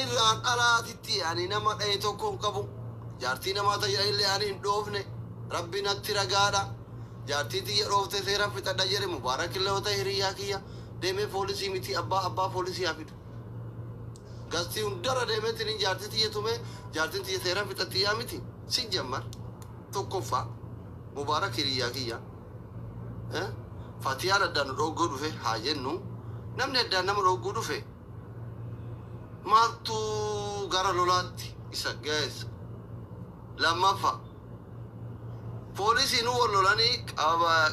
Sanirraan alaatitti ani nama dhaye tokko hin qabu. Jaartii namaa tajaajillee ani hin dhoofne. Rabbi natti ragaadha. Jaartii tiyya dhoofte seeraan fixadha jedhe. Mubaarak illee yoo ta'e hiriyyaa kiyya, deemee poolisii miti, abbaa poolisii haa fidu. Gastii hundarra deemeetiin jaartii tiyya tumee jaartiin tiyya seeraan fixatti yaa miti. Sin jammar. Tokkoffaa, Mubaarak hiriyyaa kiyya. Fatiyaan addaan nu dhogguu dhufe haa jennu. Namni addaan nama dhogguu dhufe maaltu gara lolaatti isa geessa? Lammaffaa, poolisiin wal lolanii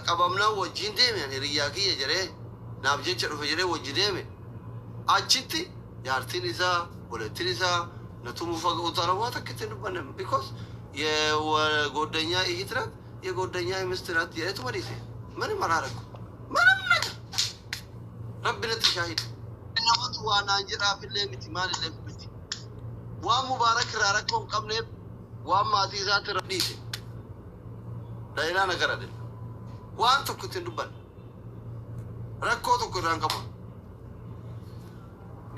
qabamnaan wajjin deeme. Hiriyyaa kiyya jedhee, naaf jecha dhufe jedhee wajji deeme. Achitti jaartiin isaa, obboleettiin isaa na tumuu utaala, waa takka ittiin dubbanne, because የጓደኛ እህት ናት፣ የጓደኛ ሚስት ናት jedheetuma dhiise. ምንም አላረኩም፣ ምንም ነገር። Rabbi natti shaahid. Namatu waa naan jedhaafillee miti, maalillee miti. Waan Mubaarak irraa rakkoo hin qabneef, waan maatii isaatti irra dhiise. ሌላ ነገር አይደለም። Waan tokko ittiin dubbanne, rakkoo tokko irraa hin qabu.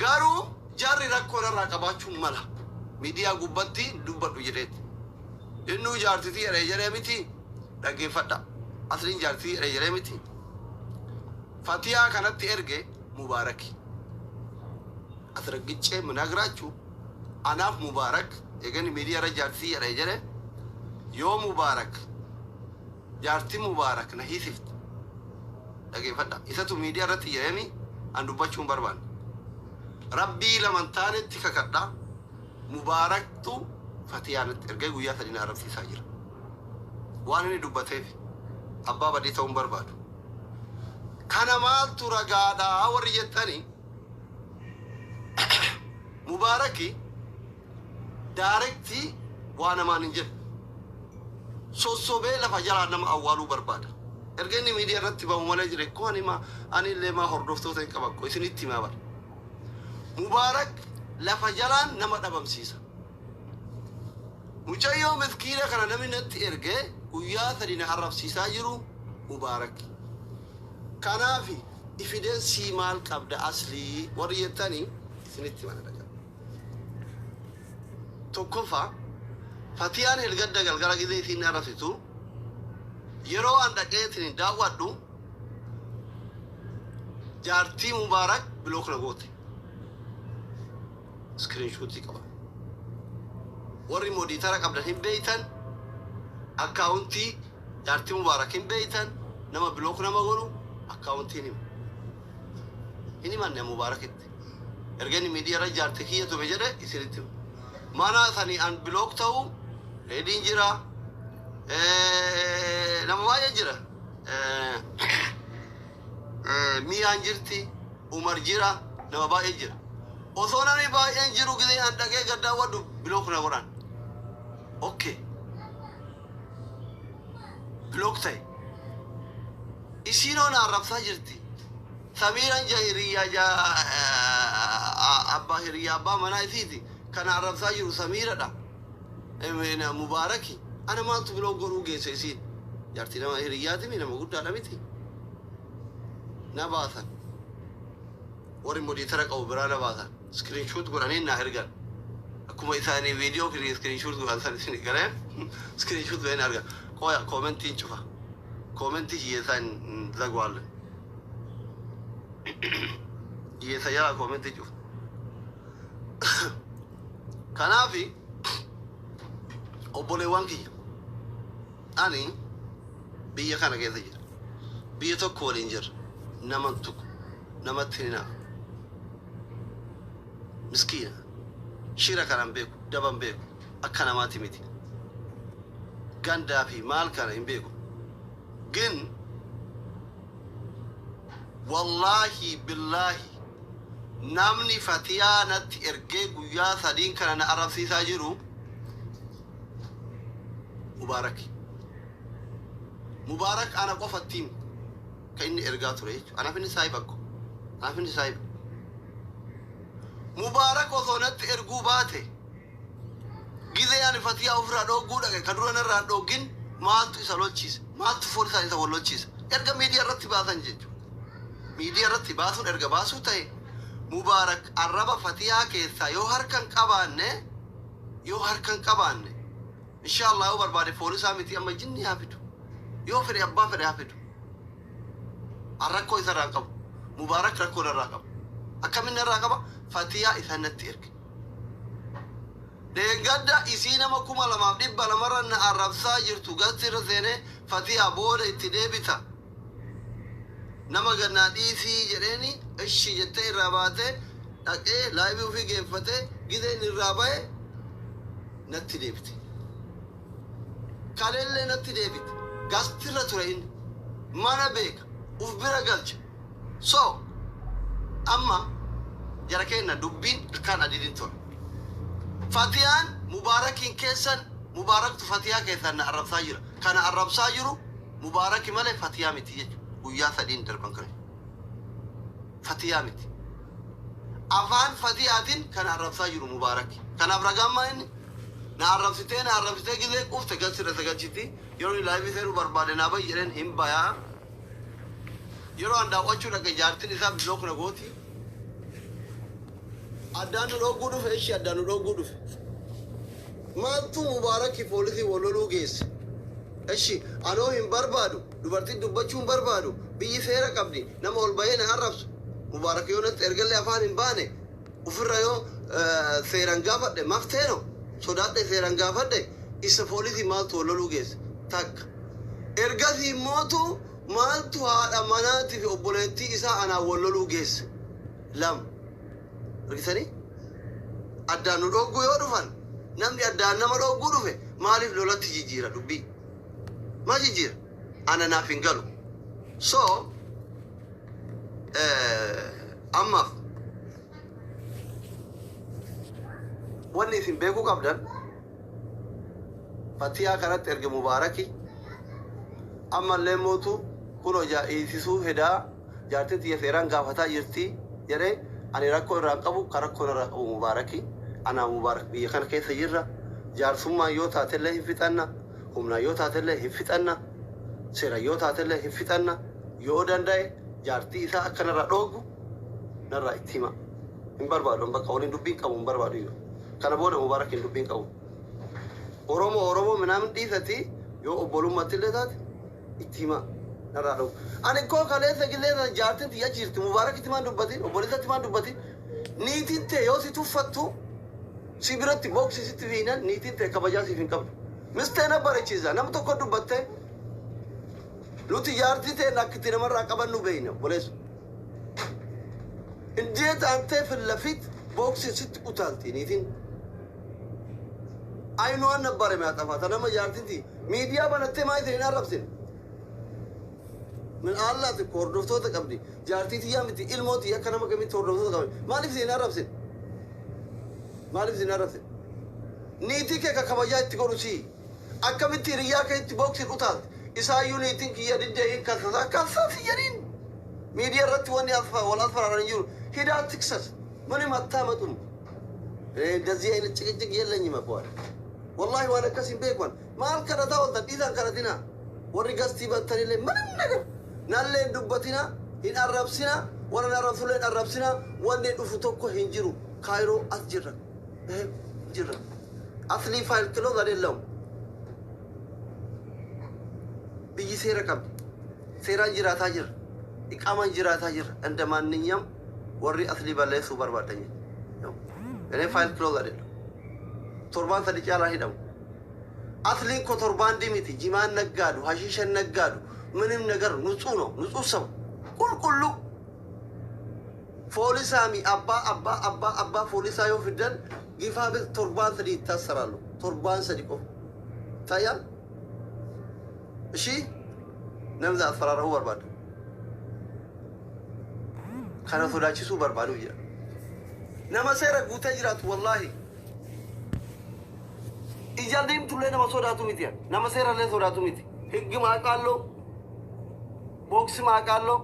Garuu jarri rakkoo irraa qabaachuu mala. Miidiyaa gubbatti dubbadhu jedheeti. Innuu jaartitii jedhee jedhee miti, dhaggeeffadha. Asliin jaartitii jedhee jedhee miti. Fatiyaa kanatti erge Mubaaraki. አስረግጬ ምነግራችሁ anaaf Mubaarak eegani miidiyaa irra jaartii jedhee jedhe. Yoo Mubaarak, jaartii Mubaarak na hiisifte, dhaggeeffadha, isatu miidiyaa irratti jedhemi, an dubbachuu hin barbaanne. Rabbii laman taanetti kakadha, Mubaaraktu Fatiyaanatti ergee guyyaa 3 na arrabsiisaa jira. Waan inni dubbateef abbaa badii ta'uu hin barbaadu. Kana maaltu ragaadhaa warri jettanii, Mubaaraki direct waa namaan hin jedhu. Sossobee lafa jalaa nama awwaaluu barbaada. Erga inni miidiyaa irratti bahu malee jire ko ani maa ani illee maa hordoftoota hin qaban ko isinitti himaa bara. Mubaarak lafa jalaan nama dhabamsiisa. Mucayyoo miskiina kana namni natti ergee guyyaa 3 na arrabsiisaa jiru Mubaarak. Kanaaf evidence maal qabda Aslii warri jettanii, isinitti mana dhagaa. Tokkoffaa, Fatiyaan helgadda galgala gizee isiin arrabsitu, yeroo an dhaqeetiin daawwadhu, jaartii Mubaarak block na goote. Screenshot qaba. Warri moderator qabdan hin beeytan, account jaartii Mubaarak hin beeytan, nama block nama godhu accountiin hima. Hin himanne Mubaarakitti. Erga inni miidiyaa irra jaartii kiyya tume jedhe isinitti hima. Mana sanii an block ta'u reediin jira. Nama baay'ee jira. Miyaan jirti, Umar jira, nama baay'ee jira. Osoo namni baay'een jiru gisee an dhaqee gad daawwadhu block na godhan. Okay. Block ta'e. Isiinoo na arrabsaa jirti. Samiiraan ja hiriyyaa ja abbaa hiriyyaa abbaa manaa isiiti. Kana arrabsaa jiru Samiiradha. Mubaaraki. Ana maaltu block godhuu geesse isiin? Jaartii nama hiriyyaatimi, nama guddaadha miti. Na baasan. Warri moderator qabu biraa na baasan. Screenshot godhanii naa ergan. Akkuma isaanii viidiyoo screenshot godhan san isin galee screenshot godhanii argan. Qoya, commentiin cufa. Comment hiyyeessaa hin zagwaalle. Hiyyeessa jalaa comment cufa. Kanaafi obboleewwan kiyya, ani biyya kana keessa jira. Biyya tokko waliin jirra. Nama tokko namatti hin hinaafu. Miskiina. Shira kana hin beeku, daba hin beeku. Akka namaati miti. Gandaa fi maal kana hin beeku. ግን wallaahi billaahi, namni Fatiyaa natti ergee guyyaa sadiin kana na arrabsiisaa jiru Mubaarak. Mubaarak ana qofattiin kan inni ergaa ture jechuudha. Anaaf inni saahiba ko. Anaaf inni saahiba. Mubaarak osoo natti erguu baate, gizee ani Fatiyaa ofirraa dhogguu dhaqe, kan dura narraa hin dhoggin maaltu isa lolchiise? Maaltu foolisaan isa wal lolchiise? Erga miidiyaa irratti baasan jechuudha. Miidiyaa irratti baasuun erga baasuu ta'e Mubaarak arraba Fatiyaa keessaa yoo harkan qabaanne, yoo harkan qabaanne, inshallah, yoo barbaade poolisaa miti, amma jinni haa fidu, yoo fedhe abbaa fedhe haa fidu. An rakkoo isarraa qabu, Mubaarak rakkoo narraa qaba. Akkamin narraa qaba? Fatiyaa isa natti erge. Deeggadda isii nama 2200rra na arrabsaa jirtu gasti irra seenee, "Fatiyaa, booda itti deebita, nama gannaa dhiisii," jedheeni. "Ishi," jettee irraa baatee dhaqee live ofii geeffatee, gizeen irraa bahe natti deebite. Kaleellee natti deebite. Gastirra ture, inni mana beeka, uf bira galcha. So amma jara kenna, dubbiin ilkaan adiidin ture. Fatiyaan Mubaarakiin keessan, Mubaaraktu Fatiyaa keessan na arrabsaa jira. Kana arrabsaa jiru Mubaaraki malee Fatiyaa miti jechuudha. Guyyaa 3n darban kana Fatiyaa miti. Afaan Fatiyaatiin kan arrabsaa jiru Mubaaraki. Kanaaf ragaan maa inni na arrabsitee, na arrabsitee, gizee qufte galchirra isa galchiti. Yeroo inni live seenuu barbaade, "Naa bayi," jedheen, hin bayaa. Yeroo an daawwachuu dhaqe, jaartiin isaa block na gooti. Addaan nu dhogguu dhufe. Ishii addaan nu dhogguu dhufe. Maaltu Mubaarakii poolisii wal loluu geesse? Ishi anoo hin barbaadu, dubartiin dubbachuu hin barbaadu. Biyyi seera qabdi. Nama ol bahee na arrabsu, Mubaarak yoo natti ergallee afaan hin baane, ofirra yoo seeran gaafadhe mafteeno sodaadhe seeran gaafadhe. Isa poolisii maaltu wal loluu geesse? Takka ergasii mootu maaltu haadha manaatii fi obboleettii isaa anaan wal loluu geesse? Lama argitanii, addaan nu dhogguu yoo dhufan, namni addaan nama dhogguu dhufe maaliif lolatti jijjiira? Dubbii maal jijjiira? Ana naaf hin galu. So ammaaf wanni isin beekuu qabdan, Fatiyaa kanatti erge Mubaaraki. Ammallee mootu kun hojaa hiisisuu hedaa, jaartiin tiyya seeraan gaafataa jirti jedhee. Ani rakkoo irraa qabu, ka rakkoo irraa qabu Mubaaraki. Anaa Mubaarak biyya kana keessa jirra. Jaarsummaan yoo taatellee hin fixanna, humnaan yoo taatellee hin fixanna, seeraan yoo taatellee hin fixanna. Yoo danda'e jaartii isaa akka narraa dhooggu narraa itti hima. Hin barbaadu, bakka waliin dubbiin qabu hin barbaadu iyyuu. Kana booda Mubaarakiin dubbiin qabu. Oromoo Oromoo minaamin dhiisati, yoo obbolummaatti illee taate itti hima, narraa dhooggu. Ani koo kaleessa gillee sana jaartiin tiyya achi jirti. Mubaarakitti maan dubbatin? Obboleessatti maan dubbatin? Niitiin tee yoo si tuffattu, si biratti booksi sitti fiinan, niitiin tee kabajaa siif hin qabdu. Mistee na bareechisa. Nama tokko dubbattee, nuti jaartii ta'e akka itti namarraa qabannu beeyna, obboleessu. እንዴት አንተ ፊት ለፊት ቦክስ sitti utaalti niitiin? አይኗን ነበር የሚያጠፋት። Nama jaartiin miidiyaa banattee maa isin hin arrabsin? Min allaati hordoftoota qabdi. Jaartii tiyyaa miti, ilmoo tiyya akka nama kamitti hordoftoota qabdi. Maaliif isin hin arrabsin? Maaliif isin hin arrabsin? Niitii kee ka kabajaa itti godhu sii. Akkamitti hiriyyaa kee itti booksiin utaalti? Isaayyuu niitiin kiyya diddee hin kassasa kassasi jedhiin. Miidiyaa irratti wanni wal asfaraaran jiru ሂዳ ትክሰስ። ምንም አታመጡም። እንደዚህ አይነት ጭቅጭቅ የለኝም እኮ። ወላሂ waan akkas hin beekwan. Maal kadhataa ooltan? Dhiisaan kadhatina. Warri gastii battanillee ምንም ነገር nallee hin dubbatina, hin arrabsina. Warra na arrabsullee hin arrabsina. Wanni dhufu tokko hin jiru. Kaayiroo as jirra, jirra. Aslii file close አይደለም። Biyyi seera qabdi. Seeraan jiraataa jirra, iqaamaan jiraataa jirra. እንደ ማንኛውም warri aslii balleessuu barbaadan, እኔ file close አይደለም። Torbaan 3 caalaa hidhamu. Asliin ኮንትሮባንድ miti, jimaan naggaadu, hashiishan naggaadu, ምንም ነገር ንጹህ ነው። ንጹህ ሰው qulqulluu. Foolisaami abbaa abbaa abbaa abbaa foolisaa yoo fiddan, gifaa bil torbaan 3 ይታሰራሉ። Torbaan 3 qofa ይታያል። እሺ, namni asfaraarahuu barbaadu kana sodaachisuu barbaadu jira. Nama seera guutee jiraatu, wallaahi, ija diimtullee nama sodaatu miti. Nama seerallee sodaatu miti. ህግ አውቃለሁ፣ ቦክስም አውቃለሁ፣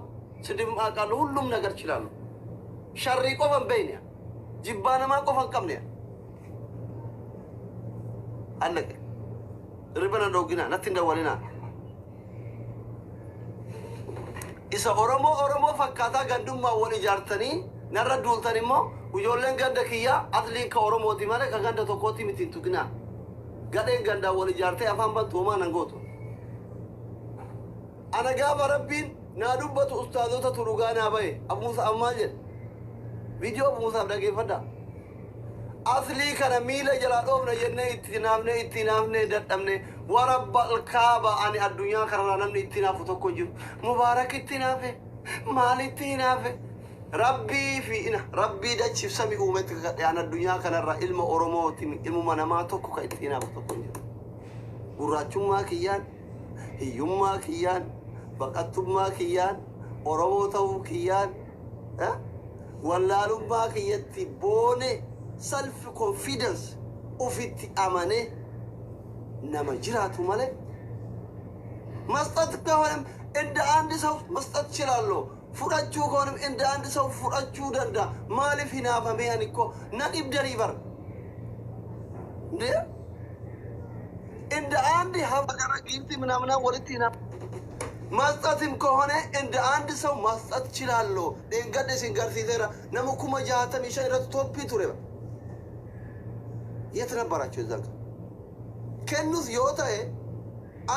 ስድብም አውቃለሁ። ሁሉም ነገር እችላለሁ። Sharrii qofa hin beekne, jibbaa namaa qofa hin qabne. አለቀ። Riba na dhoogina, natti hin dawwalinaa. Isa Oromoo Oromoo fakkaataa gandummaa wal ijaartanii Narra duultan immoo ijoolleen ganda kiyyaa asliin ka Oromooti malee ka ganda tokkooti miti hin tuqinaa. Gadheen gandaan wal ijaartee afaan bantu homaa nan gootu. Ana gaafa Rabbiin naa dubbatu ustaazotatu dhugaa naa bahe. Abu Musa maal jedhe? Viidiyoo Abu Musaaf dhageeffadhaa. Aslii kana miila jalaa dhoofna jennee itti naafnee itti naafnee dadhabne. Warabba alkaaba, ani addunyaa kanarraa namni itti naafu tokko hin jiru. Mubaarak itti naafe. Maalitti hinaafe? Rabbii fi ina Rabbii dachiif samii uumetti kakadhe, ani addunyaa kanarraa ilma Oromooti, ilmuma namaa tokko kan itti hinaafu tokko hin jiru. Gurraachummaa kiyyaan, hiyyummaa kiyyaan, baqattummaa kiyyaan, Oromoo ta'uu kiyyaan, wallaalummaa kiyyatti boone, self confidence ufitti amanee nama jiraatu malee መስጠት ከሆነም እንደ አንድ ሰው መስጠት እችላለሁ። Fudhachuu ከሆነም እንደ አንድ ሰው fudhachuu danda'a. Maaliif hinaafamee ani ko na dhibdanii bar እንዴ እንደ አንድ ሀገረ ጊፍቲ ምናምና walitti hinaaf መስጠትም ከሆነ እንደ አንድ ሰው መስጠት እችላለሁ። Dheengadde isin garsiiseera, nama 65,000 irratti top ture. የት ነበራችሁ የዛን ቀን? Kennus yoo ta'e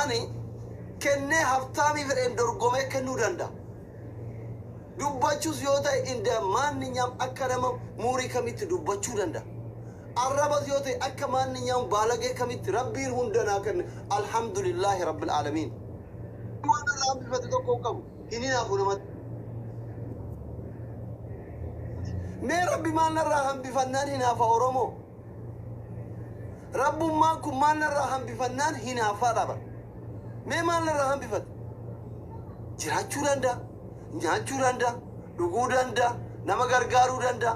ani kennee haftaamii fedheen dorgomee kennuu danda'a. Dubbachuus yoo ta'e እንደ ማንኛውም akka nama muurii kamitti dubbachuu danda'a. Arrabas yoo ta'e akka ማንኛውም baalagee kamitti Rabbiin hunda naa kenne, alhamdulillahi rabbil aalamiin. Waan irraa hambifate tokko hin qabu. Hin hinaafu namatti. Mee Rabbi maal narraa hambifannaan hinaafa Oromoo? Rabbummaan kun maal narraa hambifannaan hinaafaa dhaba? Mee maal narraa hambifate? Jiraachuu danda'a, nyaachuu danda'a, dhuguu danda'a, nama gargaaruu danda'a.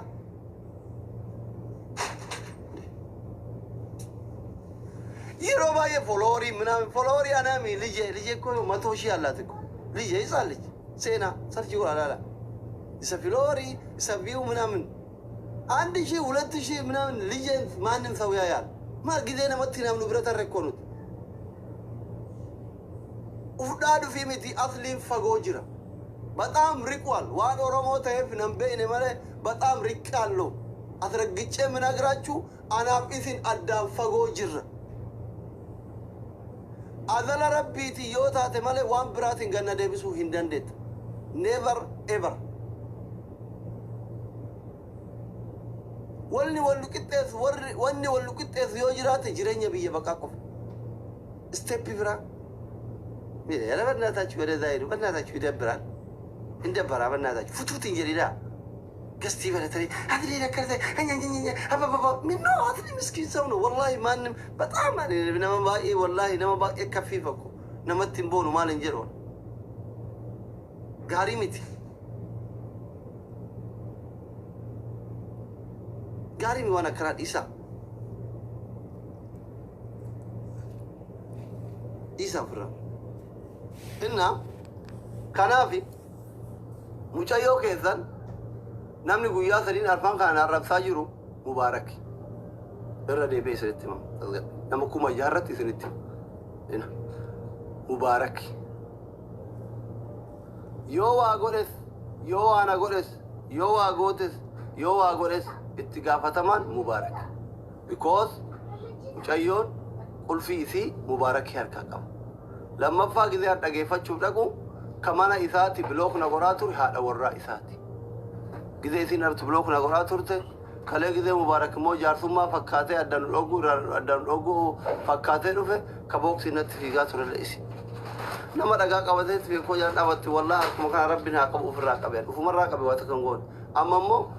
Yeroo baay'ee follower ምናምን follower አናሚ ልጄ ልጄ እኮ 100,000 አላት እኮ ልጄ፣ ህፃን ልጅ ሴና search ጎላላ isa follower isa view ምናምን 1,000 2,000 ምናምን ልጄን ማንም ሰው ያያል። Maal ጊዜ namatti namnu bira tarre እኮ nuti. Ufdhaa dhufii miti, asliin fagoo jira. በጣም ርቋል። Waan Oromoo ta'eef nan beekne malee በጣም ርቄያለሁ። አስረግጬ የምነግራችሁ anaaf isin addaan fagoo jirra. Azala Rabbiiti yoo taate malee waan biraatiin ganna deebisuu hin dandeetta. Never ever. Wanni wal qixxeessu, warri wanni wal qixxeessu yoo jiraate jireenya biyya baqaa qofa. Step biraa. ኧረ በእናታችሁ ወደዛ ሄዱ። በእናታችሁ ይደብራል። እንደበራ በእናታችሁ ፍቱት እንጀሪዳ ገስቲ በለተሪ አትሌ ለከርተ እኛኛኛ አባባባ ምን ነው፣ አትሌ ምስኪን ሰው ነው ወላሂ። ማንም በጣም nama baay'ee, wallahi, nama baay'ee kaffiifa ko namatti hin boonu maal hin jedhu, gaarii miti, gaarii mi waan akkanaa dhiisaa, dhiisaa ofirraa. Inna kanaafi mucayyoo keessan namni guyyaa sadiin arfan kana arrabsaa jiru Mubaarak. Irra deebi'ee isinitti hima, nama 6,000rratti isinitti hima. Mubaarak yoo waa godhes, yoo waa na godhes, yoo waa gootes, yoo waa godhes, itti gaafatamaan Mubaarak, because mucayyoon qulfii isii Mubaarakii harkaa qaba. Lammaffaa gisee an dhageeffachuuf dhaqu ka mana isaati block na godhaa ture haadha warraa isaati. Gisee isin artu block na godhaa turte. Kalee gisee Mubaarak immoo jaarsummaa fakkaatee addaan dhoguu addaan dhoguu fakkaatee dhufe ka booksii natti fiigaa turelle isi. Nama dhagaa qabatee fiigoo jala dhaabatti, wallahi, harkuma kana Rabbiin haa qabu, ofirraa qabe, ufumarraa qabe, waa takka hin goone. Amma immoo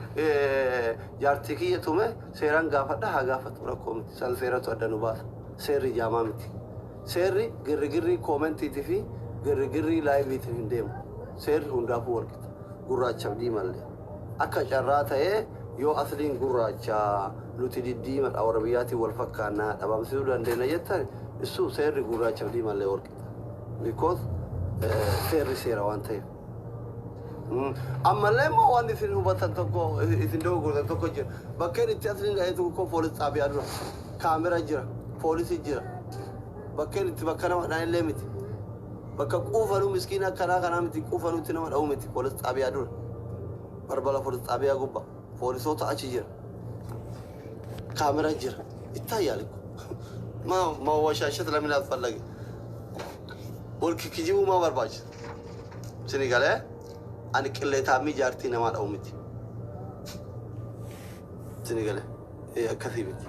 jaartii kiyya tume seeraan gaafadha, haa gaafatu, rakkoo miti. San seeratu adda nu baasa. Seerri jaamaa miti. Seerri girrigirrii commentiitii fi girrigirrii liveiitiif hin deemu. Seerri hundaafuu walqixa. Gurraachaaf diimallee. Akka carraa ta'ee yoo asliin gurraacha nuti diddiimadha, warra biyyaatiin wal fakkaannaa, dhabamsiisuu dandeenya jettan, issu seerri gurraachaaf diimallee walqixa. Because seerri seera waan ta'eef. Ammallee immoo waan isin hubatan tokko, isin dogoggortan tokko jira. Bakkeen itti asliin dha'ee tokko poolis xaabiyaa dura. Kaamera jira. Poolisii jira. Bakkeen itti bakka nama dha'an miti. Bakka quufanuu miskiina akkanaa kanaa miti, quufanuutti nama dha'u miti, poolis xaabiyaa dura. Balbala poolis xaabiyaa gubbaa poolisoota achi jira. Kaamera jira. ይታያል እኮ። መወሻሸት ለምን አስፈለገ? Wal kikkijibuu maa barbaachisa? Sini galee ani qilleetaamii jaartii namaa dha'u miti. Sini galee akkasii miti.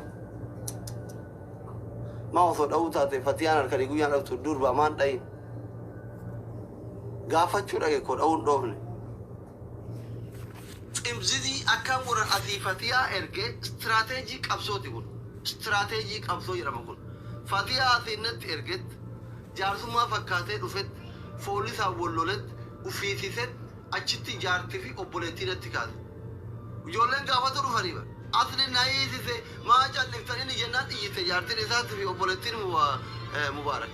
Maa osoo dha'uu taate fatiyaan halkanii guyyaan dhabtu durba maan dhayin? Gaafachuu dhage koo dha'uun dhoofne. Ximzidii akkam godhan asii fatiyaa ergee istiraateejii qabsooti kun. Istiraateejii qabsoo jedhama kun. Fatiyaa asii natti ergetti jaarsummaa fakkaatee dhufetti foolisaan wal loletti ufiisisetti achitti jaartii fi obboleettii natti kaase. Ijoolleen gaafatu dhufanii bara. Asli na hiisise maa calliftan inni jennaan iyyite jaartiin isaatti fi obboleettiin Mubaarak.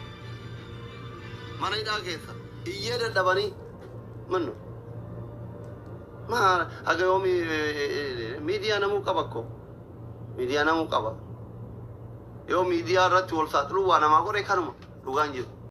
Mana hidhaa keessa iyyee dadhabanii mannu. Maa haga yoomi miidiyaa namuu qaba ko. Miidiyaa namuu qaba. Yoo miidiyaa irratti wal saaxiluu waa namaa godhe kanuma dhugaan jiru.